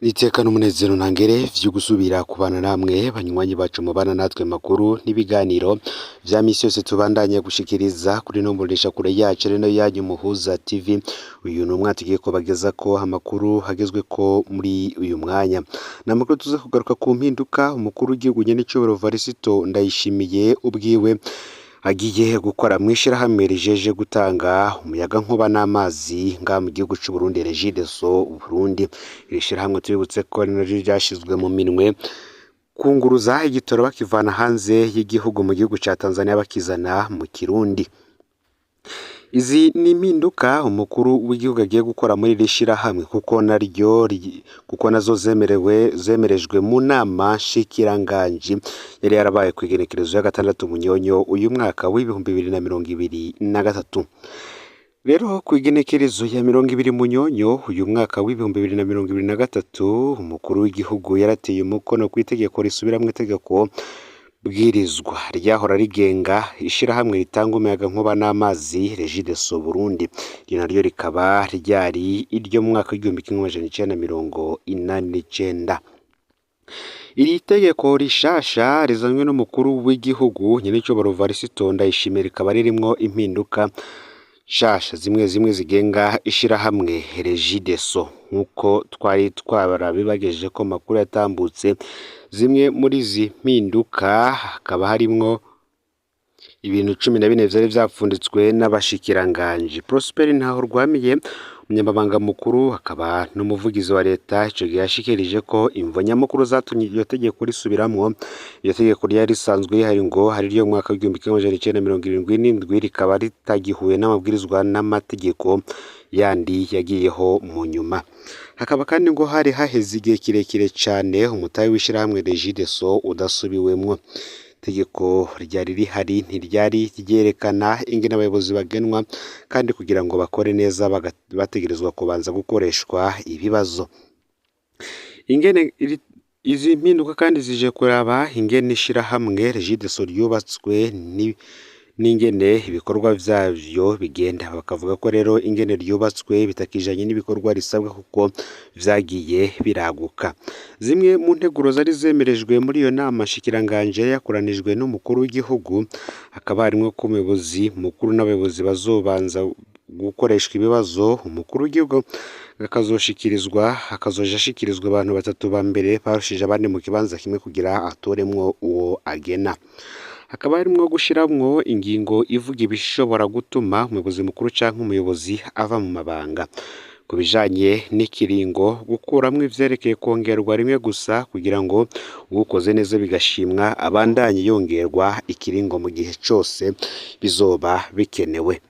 Iteka n'umunezero ntangere vyo gusubira kubana namwe banywanyi bacu mubana natwe makuru n'ibiganiro vya misi yose tubandanya gushikiriza kuri no mboneshakure yacu ari nayo yanyu Muhuza TV. Uyu ni umwanya tugiye kubagezako amakuru agezweko muri uyu mwanya. Ni amakuru tuza kugaruka ku mpinduka umukuru w'igihugu nyen'icubahiro Varisito Ndayishimiye ubwiwe agiye gukora mw'ishirahamwe rijeje gutanga umuyagankuba n'amazi ngaha mu gihugu c'Uburundi, Regideso Burundi. Iri shirahamwe tubibutse ko ari naryo ryashizwe mu minwe kunguruza igitoro bakivana hanze y'igihugu mu gihugu ca Tanzania bakizana mu Kirundi. Izi ni impinduka umukuru w'igihugu agiye gukora muri iri shirahamwe kuko naryo kuko nazo zemerewe zemerejwe mu nama nshikiranganji yari yarabaye kw'igenekerezo ya 6 Munyonyo uyu mwaka w'2023. Rero kw'igenekerezo ya 20 Munyonyo uyu mwaka w'2023, umukuru w'igihugu yarateye umukono kw'itegeko risubiramwo itegeko bwirizwa ryahora rigenga ishirahamwe ritanga umuyagankuba n'amazi Regideso Burundi. Iryo naryo rikaba ryari iryo mu mwaka w'1989. Iri tegeko rishasha rizanywe n'umukuru w'igihugu nyen'icubahiro Varisito Ndayishimiye rikaba ririmwo impinduka nshasha zimwe zimwe zigenga ishirahamwe Regideso, nk'uko twari twarabibagejejeko amakuru yatambutse. Zimwe muri izi mpinduka hakaba harimwo ibintu 14 vyari vyapfunditswe n'abashikiranganji. Prosper Ntahorwamiye, umunyamabanga mukuru akaba n'umuvugizi wa leta, ico gihe yashikirije ko imvo nyamukuru zatumye iryo tegeko risubiramwo. Iryo tegeko ryari risanzwe rihari ngo hari ryo mu mwaka w'1977, rikaba ritagihuye n'amabwirizwa n'amategeko yandi yagiyeho mu nyuma. Hakaba kandi ngo hari haheze igihe kirekire cane umutahe w'ishirahamwe Regideso udasubiwemwo. Itegeko ryari rihari ntiryari ryerekana ingene abayobozi bagenwa, kandi kugira ngo bakore neza bategerezwa kubanza gukoreshwa ibibazo. Ingene izi mpinduka kandi zije kuraba ingene ishirahamwe Regideso ryubatswe n'ingene ibikorwa vyavyo bigenda. Bakavuga ko rero ingene ryubatswe bitakijanye n'ibikorwa risabwa kuko vyagiye biraguka. Zimwe mu nteguro zari zemerejwe muri iyo nama nshikiranganji yari yakoranijwe n'umukuru w'igihugu, hakaba harimwo ko umuyobozi mukuru n'abayobozi bazobanza gukoreshwa ibibazo, umukuru w'igihugu akazoshikirizwa akazoja ashikirizwa abantu batatu ba mbere barushije abandi mu kibanza kimwe kugira atoremwo uwo agena. Hakaba harimwo gushiramwo ingingo ivuga ibishobora gutuma umuyobozi mukuru canke umuyobozi ava mu mabanga. Ku bijanye n'ikiringo, gukuramwo ivyerekeye kongerwa rimwe gusa kugira ngo uwukoze neza bigashimwa abandanye yongerwa ikiringo mu gihe cose bizoba bikenewe.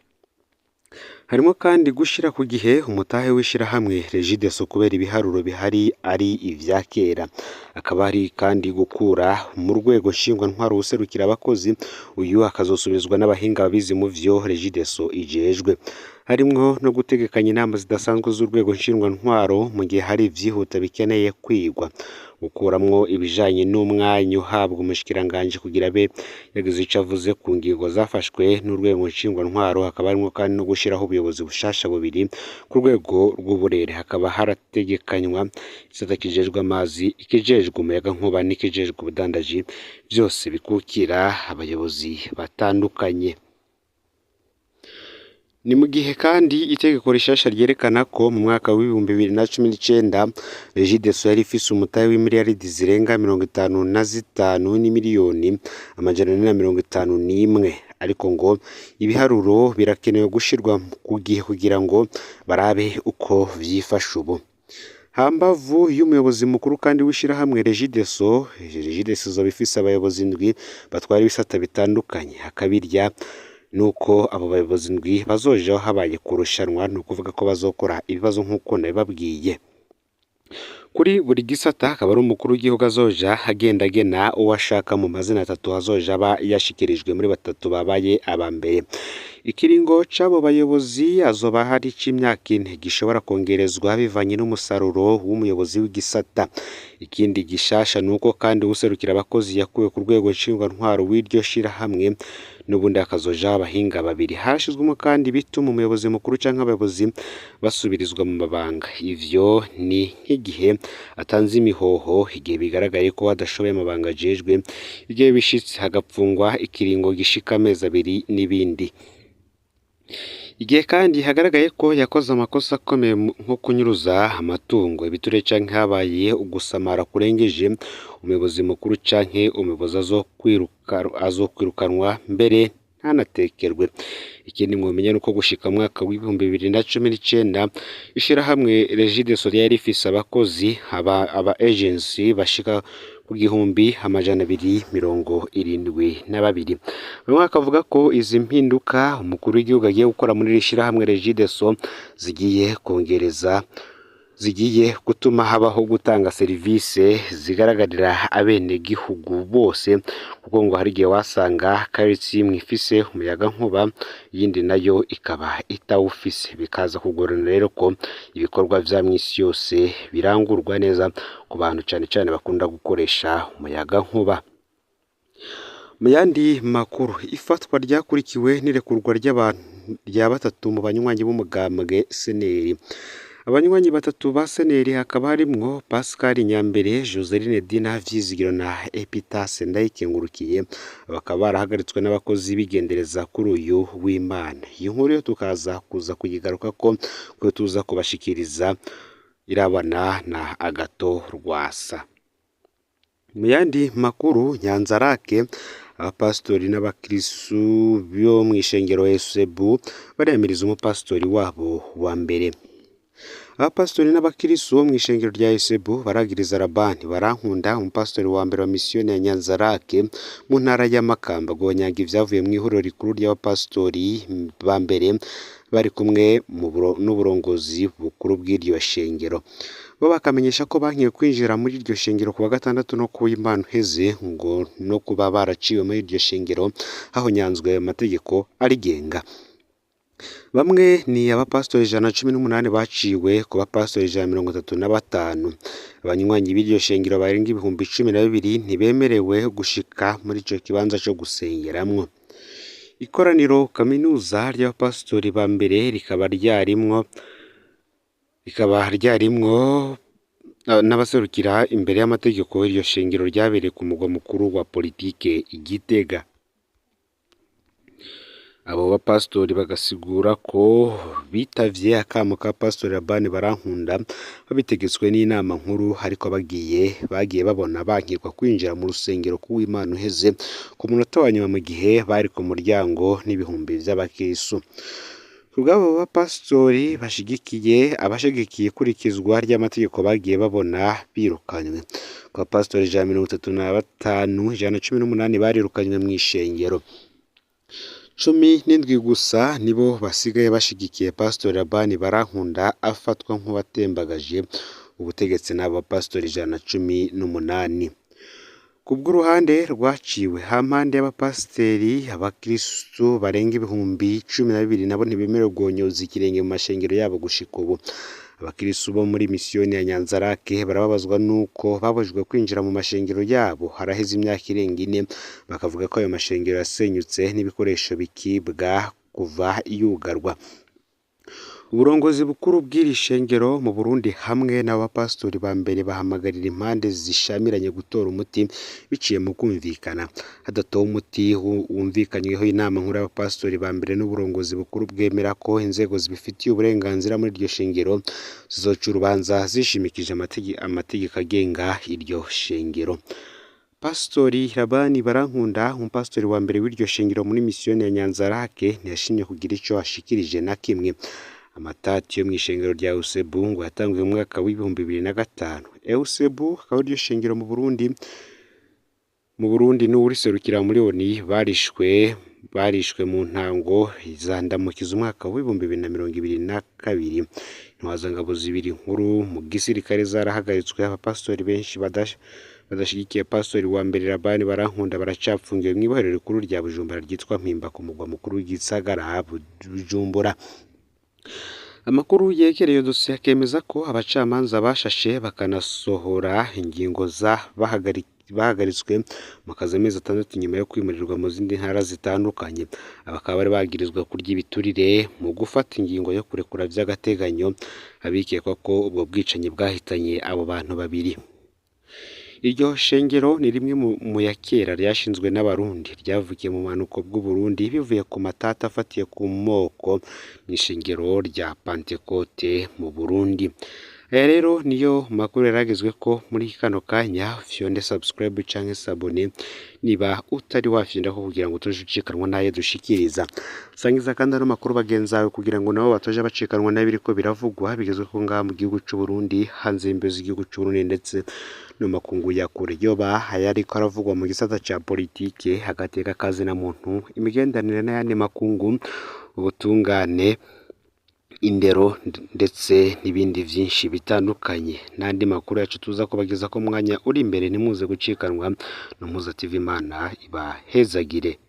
Harimwo kandi gushira ku gihe umutahe w'ishirahamwe Regideso kubera ibiharuro bihari ari ivya kera. Akaba hari kandi gukura mu rwego nshingwantwaro uwuserukira abakozi, uyu akazosubizwa n'abahinga babizi mu vyo Regideso ijejwe. Harimwo no gutegekanya inama zidasanzwe z'urwego nshingwantwaro mu gihe hari ivyihuta bikeneye kwigwa. Gukuramwo ibijanye n'umwanya uhabwa umushikiranganji kugira abe yagize ico avuze ku ngingo zafashwe n'urwego nshingwantwaro. Hakaba harimwo kandi no gushiraho ubuyobozi bushasha bubiri ku rwego rw'uburere. Hakaba harategekanywa igisata kijejwe amazi, ikijejwe umuyagankuba n'ikijejwe ubudandaji, vyose bikukira abayobozi batandukanye. Ni mu gihe kandi itegeko rishasha ryerekana ko mu mwaka w'2019 Regideso yari ifise umutahe w'imiliyaridi zirenga 55 n'imiliyoni 451, ariko ngo ibiharuro birakenewe gushirwa ku gihe kugira ngo barabe uko vyifashe ubu. Hambavu y'umuyobozi mukuru kandi w'ishirahamwe Regideso, Regideso izoba ifise abayobozi indwi batwara ibisata bitandukanye. Hakabirya nuko abo bayobozi indwi bazojaho habaye kurushanwa, ni ukuvuga ko bazokora ibibazo nk'uko nabibabwiye. Kuri buri gisata akaba ari umukuru w'igihugu azoja agenda agena uwo ashaka mu mazina atatu azoja aba yashikirijwe muri batatu babaye aba mbere. Ikiringo c'abo bayobozi azoba hari c'imyaka 4 gishobora kongerezwa bivanye n'umusaruro w'umuyobozi w'igisata. Ikindi gishasha nuko kandi uwuserukira abakozi yakuwe ku rwego nshingwantwaro w'iryo shirahamwe n'ubundi hakazojaho abahinga babiri. Hashizwemo kandi bituma umuyobozi mukuru canke abayobozi basubirizwa mu mabanga. Ivyo ni nk'igihe atanze imihoho, igihe bigaragaye ko adashoboye amabanga ajejwe, igihe bishitse hagapfungwa ikiringo gishika amezi 2 n'ibindi. Igihe kandi hagaragaye ko yakoze amakosa akomeye nko kunyuruza amatungo, ibiture canke habaye ugusamara kurengeje, umuyobozi mukuru canke umuyobozi azokwirukanwa mbere ntanatekerwe. Ikindi mwomenya nuko gushika mu mwaka w'2019 ishirahamwe Regideso ryari rifise abakozi aba agency bashika ku 1272. Bamwe bakavuga ko izi mpinduka umukuru w'igihugu agiye gukora muri iri shirahamwe Regideso zigiye kongereza, zigiye gutuma habaho gutanga serivise zigaragarira abenegihugu bose, kuko ngo hari igihe wasanga karitsiye imwe ifise umuyagankuba iyindi nayo ikaba itawufise, bikaza kugorana rero ko ibikorwa vya misi yose birangurwa neza ku bantu cane cane bakunda gukoresha umuyagankuba. Mu yandi makuru, ifatwa ryakurikiwe n'irekurwa ry'abantu rya batatu mu banywanyi b'umugambwe Seneri. Abanywanyi batatu ba Seneri hakaba harimwo Pascal Nyambere, Joseline Dina Vyizigiro na Epitase Ndayikengurukiye, bakaba barahagaritswe n'abakozi bigendereza kuri uyu w'Imana. Iyi nkuru yo tukaza kuza kuyigarukako ko tuza kubashikiriza irabana na Agato Rwasa. Mu yandi makuru, Nyanzarake, abapasitori n'abakristu bo mw'ishengero Esebu bariyamiriza umupasitori wabo wa mbere. Abapasitori n'abakristu bo mw'ishengero rya Esebu baragiriza Labani Barankunda, umupasitori wa mbere wa misiyoni ya Nyanzarake mu ntara ya Makamba, guhonyanga ivyavuye mw'ihuriro rikuru ry'abapasitori ba mbere bari kumwe n'uburongozi bukuru bw'iryo shengero. Bo bakamenyesha ko bankiye kwinjira muri iryo shengero kuwa gatandatu no kuw'Imana uheze, ngo no kuba baraciwe muri iryo shengero hahonyanzwe amategeko arigenga. Bamwe ni abapasitori 118 baciwe ku bapasitori 135. Abanywanyi b'iryo shengero barenga 12,000 ntibemerewe gushika muri ico kibanza co gusengeramwo. Ikoraniro kaminuza ry'abapasitori ba mbere rikaba ryarimwo n'abaserukira imbere y'amategeko iryo shengero ryabereye ku mugwa mukuru wa politike i Gitega. Abo bapasitori bagasigura ko bitavye akamo ka Pasitori Labani Barankunda babitegetswe n'inama nkuru, ariko bagiye babona bankirwa kwinjira mu rusengero kuw'Imana uheze ku munota wa nyuma mu gihe bari ku muryango n'ibihumbi vy'abakristu. Kubw'abo bapasitori bashigikiye abashigikiye ikurikizwa ry'amategeko bagiye babona birukanywe. Ku bapasitori 135, 118 barirukanywe mw'ishengero. 17 gusa nibo basigaye bashigikiye Pasitori Labani Barankunda afatwa nk'uwatembagaje ubutegetsi n'abo bapasitori 118. Kubw'uruhande rwaciwe hampande y'abapasiteri, abakristu barenga 12,000 nabo ntibemerewe guhonyoza ikirenge mu mashengero yabo gushika ubu. Abakristu bo muri misiyoni ya Nyanzarake barababazwa nuko babujijwe kwinjira mu mashengero yabo haraheze imyaka irenga 4, bakavuga ko ayo mashengero yasenyutse n'ibikoresho bikibwa kuva yugarwa. Uburongozi bukuru bw'iri shengero mu Burundi hamwe n'abapasitori ba mbere bahamagarira impande zishamiranye gutora umuti biciye mu kumvikana. Hadatowe umuti wumvikanyweho, inama nkuru y'abapasitori ba mbere n'uburongozi bukuru bwemera ko inzego zibifitiye uburenganzira muri iryo shengero zizoca urubanza zishimikije amategeko agenga iryo shengero. Pasitori Labani Barankunda, umupasitori wa mbere w'iryo shengero muri misiyoni ya Nyanzarake, ntiyashimye kugira ico ashikirije na kimwe. Amatati yo mw'ishengero rya Eusebu ngo yatanguye mu mwaka w'2005. Eusebu akaba ariryo shengero mu Burundi n'uwuriserukira muri ONU barishwe mu ntango za ndamukiza umwaka w'2022. Intwazangabo zibiri nkuru mu gisirikare zarahagaritswe, abapasitori benshi badashigikiye Pasitori wa mbere Labani Barankunda baracapfungiwe mw'ibohero rikuru rya Bujumbura ryitwa Mpimba ku mugwa mukuru w'igisagara Bujumbura. Amakuru yegereye iyo dosiye akemeza ko abacamanza bashashe bakanasohora ingingo bahagaritswe mu kazi amezi 6 nyuma yo kwimurirwa mu zindi ntara zitandukanye. Aba bakaba bari bagirizwa kurya ibiturire mu gufata ingingo yo kurekura vy'agateganyo abikekwa ko ubwo bwicanyi bwahitanye abo bantu babiri. Iryo shengero ni rimwe mu ya kera ryashinzwe n'Abarundi, ryavukiye mu bumanuko bw'Uburundi bivuye ku matata afatiye ku moko mw'ishengero rya Pantekote mu Burundi. Aya rero niyo makuru yaragezweko muri kano kanya. Fyonde subscribe canke s'abonner niba utari wafyondako kugira ngo utoje ucikanwa n'ayo dushikiriza. Sangiza kandi ano makuru bagenzi bawe kugira ngo nabo batoje bacikanwa n'ibiriko biravugwa bigezweko ngaha mu gihugu c'Uburundi, hanze y'imbibe z'igihugu c'Uburundi ndetse no mu makungu ya kure. Yoba ayariko aravugwa mu gisata ca politike, agateka kazina muntu, imigenderanire n'ayandi makungu, ubutungane, indero ndetse n'ibindi vyinshi bitandukanye, n'andi makuru yacu tuza kubagezako umwanya uri imbere. Ntimuze gucikanwa na Mpuza TV. Imana ibahezagire.